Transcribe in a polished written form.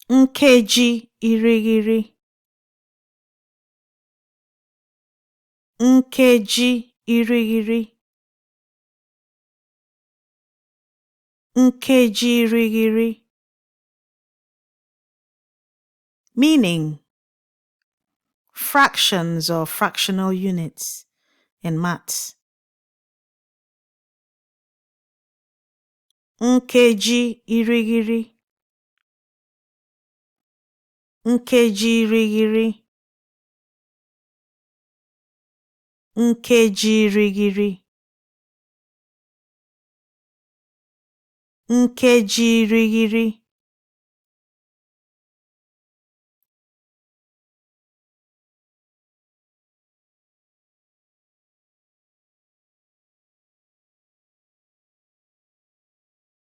Nkeji irighiri, nkeji irighiri, nkeji irighiri. Meaning: fractions or fractional units in maths. Nkeji irighiri, nkeji irighiri, nkeji irighiri, nkeji irighiri.